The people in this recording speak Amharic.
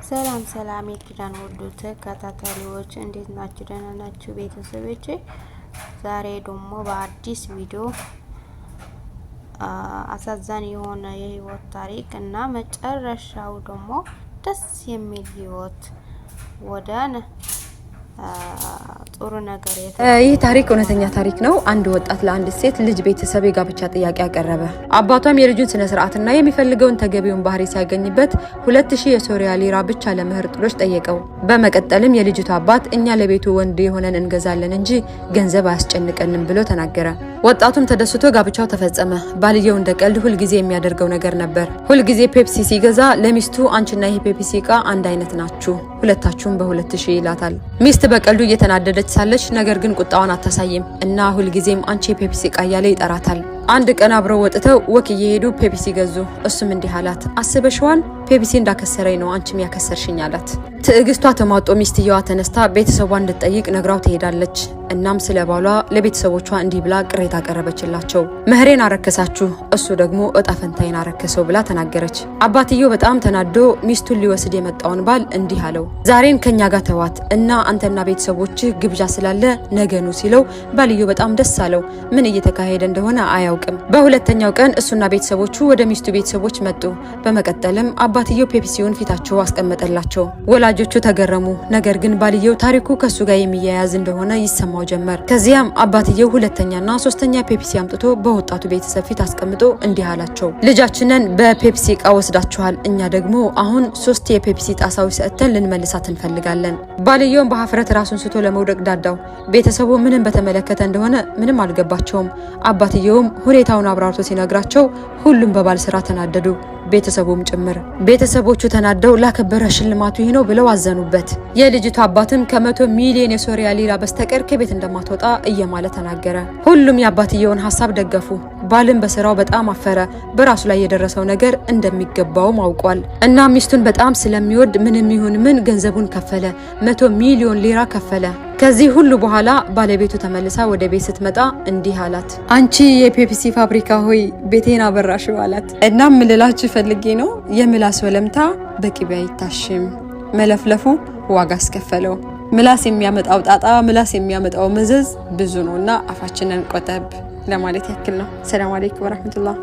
ሰላም ሰላም የኪዳን ወዱ ተከታታሪዎች እንዴት ናችሁ? ደህና ናችሁ ቤተሰቦቼ? ዛሬ ደግሞ በአዲስ ቪዲዮ አሳዛኝ የሆነ የህይወት ታሪክ እና መጨረሻው ደግሞ ደስ የሚል ህይወት ወደ ጥሩ ነገር። ይህ ታሪክ እውነተኛ ታሪክ ነው። አንድ ወጣት ለአንድ ሴት ልጅ ቤተሰብ የጋብቻ ጥያቄ አቀረበ። አባቷም የልጁን ስነ ስርዓትና የሚፈልገውን ተገቢውን ባህሪ ሲያገኝበት 2000 የሶሪያ ሊራ ብቻ ለመህር ጥሎሽ ጠየቀው። በመቀጠልም የልጅቱ አባት እኛ ለቤቱ ወንድ የሆነን እንገዛለን እንጂ ገንዘብ አያስጨንቀንም ብሎ ተናገረ። ወጣቱም ተደስቶ ጋብቻው ተፈጸመ። ባልየው እንደ ቀልድ ሁልጊዜ የሚያደርገው ነገር ነበር። ሁልጊዜ ፔፕሲ ሲገዛ ለሚስቱ አንቺና ይሄ ፔፕሲ እቃ አንድ አይነት ናችሁ፣ ሁለታችሁም በ2000 ይላታል። ሚስት በቀልዱ እየተናደደች ሳለች ነገር ግን ቁጣዋን አታሳይም እና ሁልጊዜም አንቺ የፔፕሲ እቃ እያለ ይጠራታል። አንድ ቀን አብረው ወጥተው walk እየሄዱ ፔፕሲ ገዙ። እሱም እንዲህ አላት፣ አስበሽዋል? ፔፕሲ እንዳከሰረኝ ነው አንቺም ያከሰርሽኝ አላት። ትዕግስቷ ተሟጦ ሚስትየዋ ተነስታ ቤተሰቧን እንድትጠይቅ ነግራው ትሄዳለች። እናም ስለ ባሏ ለቤተሰቦቿ እንዲህ ብላ ቅሬታ ቀረበችላቸው። መህሬን አረከሳችሁ፣ እሱ ደግሞ እጣ ፈንታዬን አረከሰው ብላ ተናገረች። አባትየው በጣም ተናዶ ሚስቱን ሊወስድ የመጣውን ባል እንዲህ አለው፣ ዛሬን ከኛ ጋር ተዋት እና አንተና ቤተሰቦችህ ግብዣ ስላለ ነገ ኑ ሲለው ባልየው በጣም ደስ አለው። ምን እየተካሄደ እንደሆነ አያውቅም። በሁለተኛው ቀን እሱና ቤተሰቦቹ ወደ ሚስቱ ቤተሰቦች መጡ። በመቀጠልም አባትየው ፔፕሲውን ፊታቸው አስቀመጠላቸው። ወላጆቹ ተገረሙ። ነገር ግን ባልየው ታሪኩ ከሱ ጋር የሚያያዝ እንደሆነ ይሰማው ጀመር። ከዚያም አባትየው ሁለተኛና ሶስተኛ ፔፕሲ አምጥቶ በወጣቱ ቤተሰብ ፊት አስቀምጦ እንዲህ አላቸው፣ ልጃችንን በፔፕሲ እቃ ወስዳችኋል። እኛ ደግሞ አሁን ሶስት የፔፕሲ ጣሳዎች ሰጥተን ልንመልሳት እንፈልጋለን። ባልየውም በሀፍረት ራሱን ስቶ ለመውደቅ ዳዳው። ቤተሰቡ ምንም በተመለከተ እንደሆነ ምንም አልገባቸውም። አባትየውም ሁኔታውን አብራርቶ ሲነግራቸው ሁሉም በባል ስራ ተናደዱ፣ ቤተሰቡም ጭምር። ቤተሰቦቹ ተናደው ላከበረ ሽልማቱ ይህ ነው ብለው አዘኑበት። የልጅቱ አባትም ከ100 ሚሊዮን የሶሪያ ሊራ በስተቀር ከቤት እንደማትወጣ እየማለ ተናገረ። ሁሉም የአባትየውን ሀሳብ ደገፉ። ባልም በስራው በጣም አፈረ። በራሱ ላይ የደረሰው ነገር እንደሚገባውም አውቋል። እና ሚስቱን በጣም ስለሚወድ ምንም ይሁን ምን ገንዘቡን ከፈለ። 100 ሚሊዮን ሊራ ከፈለ። ከዚህ ሁሉ በኋላ ባለቤቱ ተመልሳ ወደ ቤት ስትመጣ እንዲህ አላት፣ አንቺ የፔፕሲ ፋብሪካ ሆይ ቤቴን አበራሽው አላት። እናም ልላችሁ ፈልጌ ነው የምላስ ወለምታ በቅቤ አይታሽም፣ መለፍለፉ ዋጋ አስከፈለው። ምላስ የሚያመጣው ጣጣ፣ ምላስ የሚያመጣው መዘዝ ብዙ ነው እና አፋችንን ቆጠብ ለማለት ያክል ነው። ሰላም አለይኩም ወረህመቱላህ።